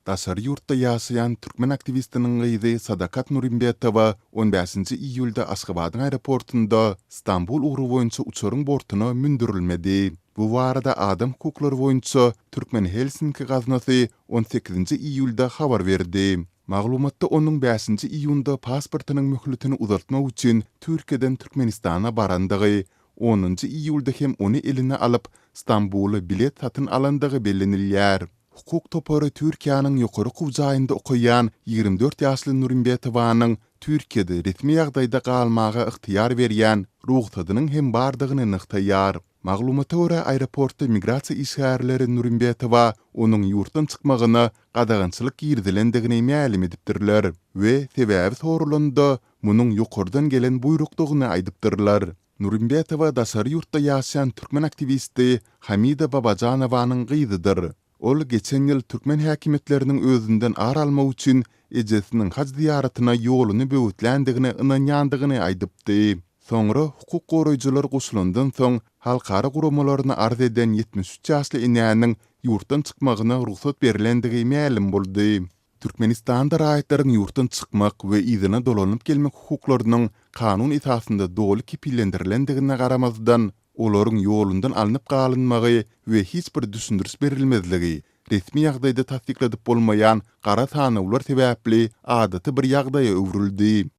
Daşary ýurtda ýaşaýan türkmen aktiwistiniň gyzy Sadakat Nurymbetowa on bäşinji iýulda Aşgabadyň aeroportunda Stambul ugry boýunça uçaryň bortuna mündürilmedi. Bu barada adam hukuklary boýunça Türkmen Helsinki gaznasy on sekizinji iýulda habar berdi. Maglumatda onuň bäşinji iýunda pasportynyň möhletini uzaltmak üçin Türkiýeden Türkmenistana barandygy, onunjy iýulda hem ony eline alyp, Stambula bilet satyn alandygy bellenilýär. Hukuk topary Türkiýäniň ýokary okuw jaýynda okaýan 24 ýaşly Nurimbetowanyň Türkiýede resmi ýagdaýda galmaga ygtyýar berýän rugsadynyň hem bardygyny nygtaýar. Maglumata görä, aeroportda migrasiýa işgärleri Nurimbetowa onuň ýurtdan çykmagyna gadagançylyk girizilendigini mälim edipdirler we sebäbi soralanda, munuň ýokardan gelen buýrukdygyny aýdypdyrlar. Nurimbetowa daşary ýurtda ýaşaýan türkmen aktiwisti Hamida Babajanowanyň gyzydyr. Ol geçen ýyl türkmen häkimiýetleriniň özünden ar almak üçin ejesiniň haj zyýaratyna ýoluny böwetländigine ynanýandygyny aýdypdy. Soňra hukuk goraýjylar goşulandan soň halkara guramalaryna arz eden 73 ýaşly enäniň ýurtdan çykmagyna rugsat berlendigi mälim boldy. Türkmenistanda raýatlaryň ýurtdan çykmak we yzyna dolanyp gelmek hukuklarynyň kanun esasynda doly kepillendirilendigine garamazdan, olaryň ýolundan alnyp galynmagy we hiç bir düşündiriş berilmezligi, resmi ýagdaýda tassykladyp bolmaýan gara sanawlar sebäpli adaty bir ýagdaýa öwrüldi.